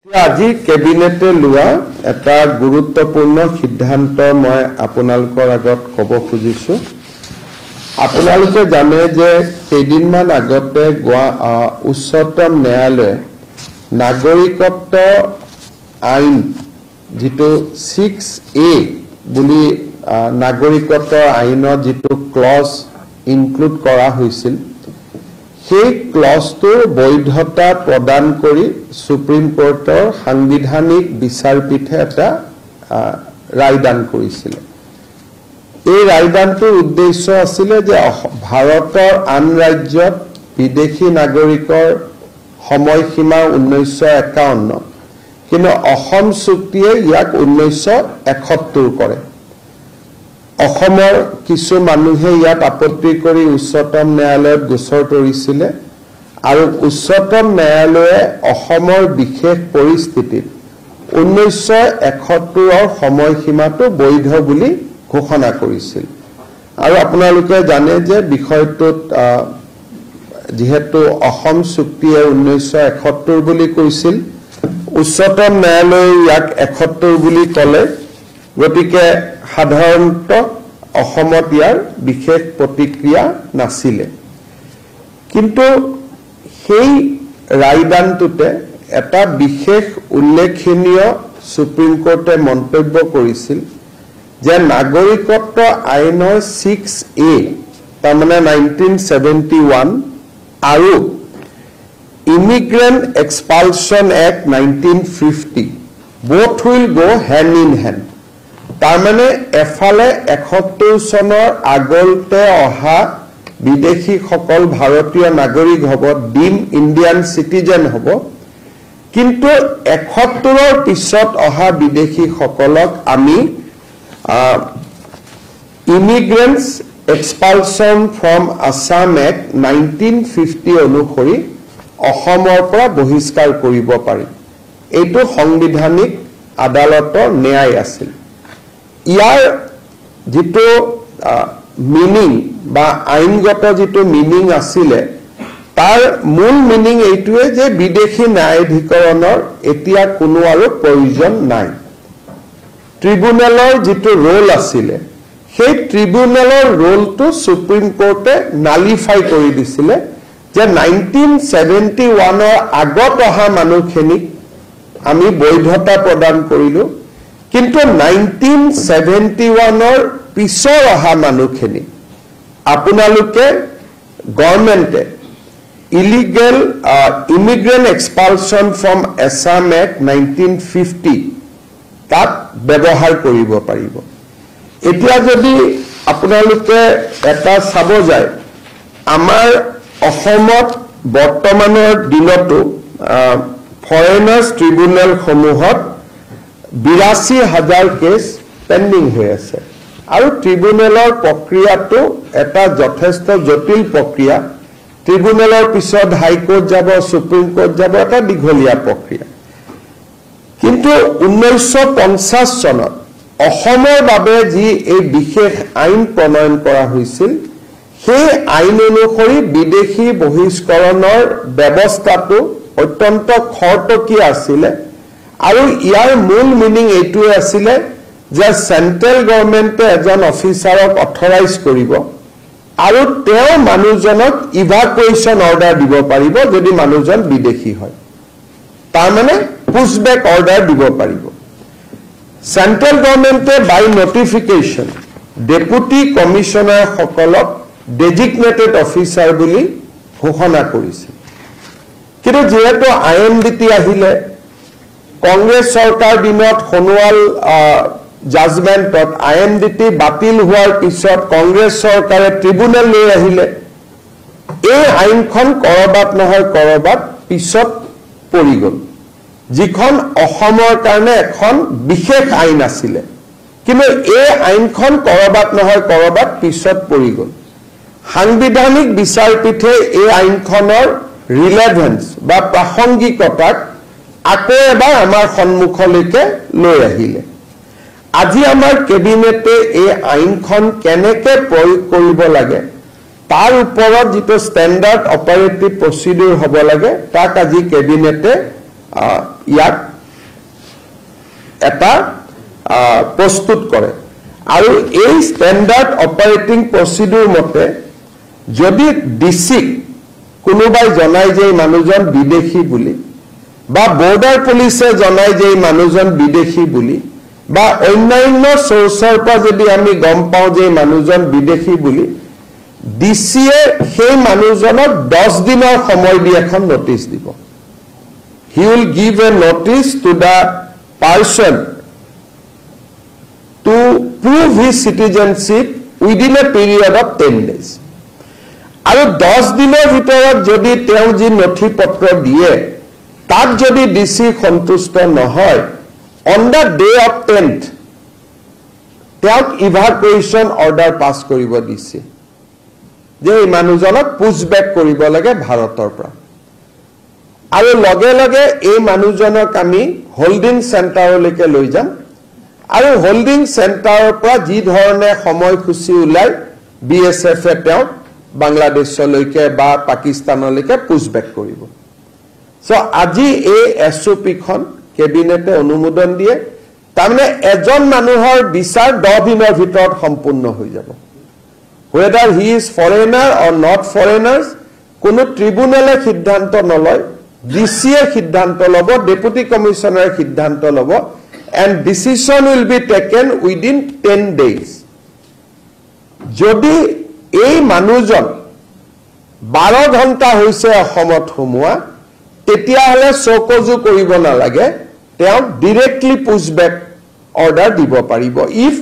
আজি কেবিনেটে লোৱা এটা গুৰুত্বপূৰ্ণ সিদ্ধান্ত মই আপোনালোকৰ আগত ক'ব খুজিছোঁ। আপোনালোকে জানে যে কেইদিনমান আগতে গোৱা উচ্চতম ন্যায়ালয়ে নাগৰিকত্ব আইন যিটো 6A বুলি নাগৰিকত্ব আইনত যিটো ক্লজ ইনক্লুড কৰা হৈছিল, সেই ক্লজটোৰ বৈধতা প্ৰদান কৰি সুপ্ৰিম কোৰ্টৰ সাংবিধানিক বিচাৰপীঠে এটা ৰায়দান কৰিছিলে। এই ৰায়দানটোৰ উদ্দেশ্য আছিলে যে ভাৰতৰ আন ৰাজ্যত বিদেশী নাগৰিকৰ সময়সীমা 1951, কিন্তু অসম চুক্তিয়ে ইয়াক 1971 কৰে। অসমৰ কিছু মানুহে ইয়াত আপত্তি কৰি উচ্চতম ন্যায়ালয়ত গোচৰ তৰিছিলে আৰু উচ্চতম ন্যায়ালয়ে অসমৰ বিশেষ পৰিস্থিতিত 1971ৰ সময়সীমাটো বৈধ বুলি ঘোষণা কৰিছিল। আৰু আপোনালোকে জানে যে বিষয়টোত যিহেতু অসম চুক্তিয়ে 1971 বুলি কৈছিল, উচ্চতম ন্যায়ালয়ে ইয়াক 71 বুলি ক'লে, গতিকে সাধাৰণতে অসমত ইয়াৰ বিশেষ প্ৰতিক্ৰিয়া নাছিলে। কিন্তু সেই ৰায়দানটোতে এটা বিশেষ উল্লেখনীয় সুপ্ৰিম কোৰ্টে মন্তব্য কৰিছিল যে নাগৰিকত্ব আইনৰ 6A, তাৰমানে 1971 আৰু immigrant expulsion act 1950 both will go hand in hand. তাৰমানে এফালে 71 চনৰ আগতে অহা বিদেশীসকল ভাৰতীয় নাগৰিক হ'ব, ডিম ইণ্ডিয়ান চিটিজেন হ'ব, কিন্তু 71ৰ পিছত অহা বিদেশীসকলক আমি immigrants expulsion from Assam act 1950 অনুসৰি অসমৰ পৰা বহিষ্কাৰ কৰিব পাৰিম। এইটো সাংবিধানিক আদালতৰ ন্যায় আছিল। ইয়াৰ যিটো মিনিং বা আইনগত যিটো মিনিং আছিলে, তাৰ মূল মিনিং এইটোৱে যে বিদেশী ন্যায়াধিকৰণৰ এতিয়া কোনো আৰু প্ৰয়োজন নাই। ট্ৰিব্যুনেলৰ যিটো ৰোল আছিলে, সেই ট্ৰিব্যুনেলৰ ৰোলটো সুপ্ৰিম কোৰ্টে নালিফাই কৰি দিছিলে যে 1971ৰ আগত অহা মানুহখিনিক আমি বৈধতা প্ৰদান কৰিলোঁ, কিন্তু 1971ৰ পিছৰ অহা মানুহখিনিক আপোনালোকে গভৰ্ণমেণ্টে illegal immigrant expulsion from Assam act 1950 তাত ব্যৱহাৰ কৰিব পাৰিব। এতিয়া যদি আপোনালোকে এটা চাব যায়, আমাৰ অসমত বৰ্তমানৰ দিনতো ফৰেনাৰ্ছ ট্ৰিব্যুনেলসমূহত 82,000 কেছ পেণ্ডিং হৈ আছে আৰু ট্ৰিব্যুনেলৰ প্ৰক্ৰিয়াটো এটা যথেষ্ট জটিল প্ৰক্ৰিয়া। ট্ৰিব্যুনেলৰ পিছত হাইকোৰ্ট যাব, সুপ্ৰিম কোৰ্ট যাব, এটা দীঘলীয়া প্ৰক্ৰিয়া। কিন্তু 1950 চনত অসমৰ বাবে যি এই বিশেষ আইন প্ৰণয়ন কৰা হৈছিল, সেই আইন অনুসৰি বিদেশী বহিষ্কৰণৰ ব্যৱস্থাটো অত্যন্ত খৰতকীয়া আছিলে আৰু ইয়াৰ মূল মিনিং এইটোৱে আছিলে যে চেণ্ট্ৰেল গভৰ্ণমেণ্টে এজন অফিচাৰক অথৰাইজ কৰিব আৰু তেওঁ মানুহজনক ইভাকুৱেশ্যন অৰ্ডাৰ দিব পাৰিব যদি মানুহজন বিদেশী হয়, তাৰমানে পুছবেক অৰ্ডাৰ দিব পাৰিব। চেণ্ট্ৰেল গভৰ্ণমেণ্টে বাই নটিফিকেশ্যন ডেপুটি কমিশ্যনাৰসকলক ডেজিগনেটেড অফিচাৰ বুলি ঘোষণা কৰিছিল। কিন্তু যিহেতু IMDT আহিলে, কংগ্ৰেছ চৰকাৰ দিনত সোণোৱাল জাজমেণ্টত IMDT বাতিল হোৱাৰ পিছত কংগ্ৰেছ চৰকাৰে ট্ৰিব্যুনেল লৈ আহিলে, এই আইনখন কৰবাত নহয় কৰবাত পিছত পৰি গ'ল, যিখন অসমৰ কাৰণে এখন বিশেষ আইন আছিলে, কিন্তু এই আইনখন কৰবাত নহয় কৰবাত পিছত পৰি গ'ল। সাংবিধানিক বিচাৰপীঠে এই আইনখনৰ ৰিলেভেঞ্চ বা প্ৰাসংগিকতাক আকৌ এবাৰ আমাৰ সন্মুখলৈকে লৈ আহিলে। আজি আমাৰ কেবিনেটে এই আইনখন কেনেকে প্ৰয়োগ কৰিব লাগে তাৰ ওপৰত যিটো ষ্টেণ্ডাৰ্ড অপাৰেটিভ প্ৰচিডিউৰ হ'ব লাগে তাক আজি কেবিনেটে ইয়াক এটা প্ৰস্তুত কৰে আৰু এই ষ্টেণ্ডাৰ্ড অপাৰেটিং প্ৰচিডিউৰ মতে যদি ডি চিক কোনোবাই জনাই যে এই মানুহজন বিদেশী বুলি, বা বৰ্ডাৰ পুলিচে জনাই যে এই মানুহজন বিদেশী বুলি, বা অন্যান্য চ'ৰ্চৰ পৰা যদি আমি গম পাওঁ যে এই মানুহজন বিদেশী বুলি, ডি চিয়ে সেই মানুহজনক 10 দিনৰ সময় দি এখন নটিচ দিব। He will give a notice to the person to prove his citizenship within a period of 10 days. আৰু 10 দিনৰ ভিতৰত যদি তেওঁ যি নথি পত্ৰ দিয়ে, তাত যদি ডি চি সন্তুষ্ট নহয়, on the day of 10th তেওঁক ইভাকুৱেশ্যন অৰ্ডাৰ পাছ কৰিব দিছে যে এই মানুহজনক পুছবেক কৰিব লাগে ভাৰতৰ পৰা। আৰু লগে লগে এই মানুহজনক আমি হোল্ডিং চেণ্টাৰলৈকে লৈ যাম আৰু হোল্ডিং চেণ্টাৰৰ পৰা যি ধৰণে সময়সূচী ওলাই, বি এছ এফে তেওঁক বাংলাদেশলৈকে বা পাকিস্তানলৈকে পুছবেক কৰিব। চ' আজি এই এছ অ' পিখন কেবিনেটে অনুমোদন দিয়ে। তাৰমানে এজন মানুহৰ বিচাৰ 10 দিনৰ ভিতৰত সম্পূৰ্ণ হৈ যাব, whether he is foreigner or not foreigners. কোনো ট্ৰিবুনেলে সিদ্ধান্ত নলয়, ডি চিয়ে সিদ্ধান্ত ল'ব, ডেপুটি কমিশ্যনাৰে সিদ্ধান্ত ল'ব and decision will be taken within 10 days. যদি এই মানুহজন 12 ঘণ্টা হৈছে অসমত সোমোৱা, তেতিয়াহ'লে চৌকজো কৰিব নালাগে, তেওঁক ডিৰেক্টলি পুছবেক অৰ্ডাৰ দিব পাৰিব। If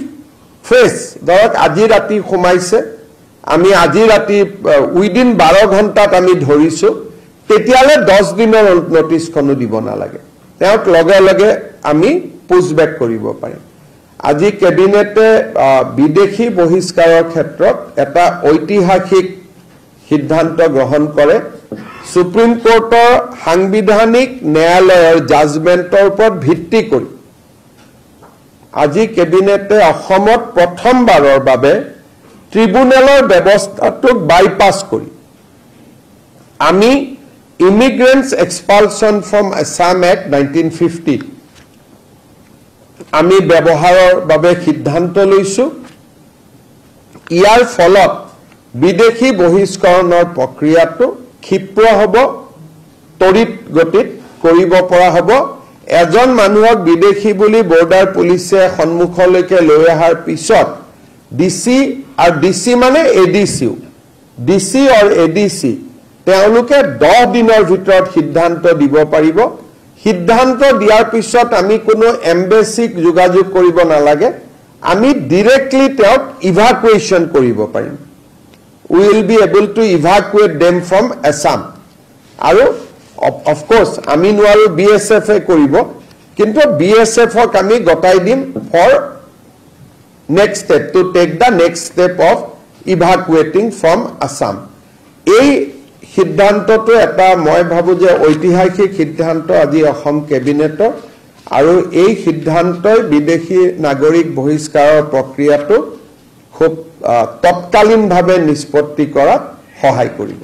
fresh, ধৰক আজি ৰাতি সোমাইছে, আমি আজি ৰাতি উইদিন 12 ঘণ্টাত আমি ধৰিছোঁ, তেতিয়াহ'লে 10 দিনৰ নটিচখনো দিব নালাগে, তেওঁক লগে লগে আমি পুছবেক কৰিব পাৰিম। আজি কেবিনেটে বিদেশী বহিষ্কাৰৰ ক্ষেত্ৰত এটা ঐতিহাসিক সিদ্ধান্ত গ্ৰহণ কৰে। সুপ্ৰিম কোৰ্টৰ সাংবিধানিক ন্যায়ালয়ৰ জাজমেণ্টৰ ওপৰত ভিত্তি কৰি আজি কেবিনেটে অসমত প্ৰথমবাৰৰ বাবে ট্ৰিবুনেলৰ ব্যৱস্থাটোক বাইপাছ কৰি আমি Immigrants Expulsion from Assam Act 1950 আমি ব্যৱহাৰৰ বাবে সিদ্ধান্ত লৈছোঁ। ইয়াৰ ফলত বিদেশী বহিষ্কৰণৰ প্ৰক্ৰিয়াটো ক্ষীপ্ৰ হ'ব, তড়িৎ গতিত কৰিব পৰা হ'ব। এজন মানুহক বিদেশী বুলি বৰ্ডাৰ পুলিচে সন্মুখলৈকে লৈ অহাৰ পিছত ডি চি, আৰু ডি চি মানে এ ডি চিও, ডি চি আৰু এ ডি চি, তেওঁলোকে 10 দিনৰ ভিতৰত সিদ্ধান্ত দিব পাৰিব। সিদ্ধান্ত দিয়াৰ পিছত আমি কোনো এম্বেচিক যোগাযোগ কৰিব নালাগে, আমি ডিৰেক্টলি তেওঁক ইভাকুৱেশ্যন কৰিব পাৰিম। Will be able to evacuate them from Assam. আৰু অফক'ৰ্চ আমি নোৱাৰোঁ, বি এছ এফে কৰিব, কিন্তু বি এছ এফক আমি গতাই দিম for next step, to take the next step of evacuating from Assam. এই সিদ্ধান্তটো এটা মই ভাবোঁ যে ঐতিহাসিক সিদ্ধান্ত আজি অসম কেবিনেটৰ আৰু এই সিদ্ধান্তই বিদেশী নাগৰিক বহিষ্কাৰৰ প্ৰক্ৰিয়াটো খুব তৎকালীনভাৱে নিষ্পত্তি কৰাত সহায় কৰিব।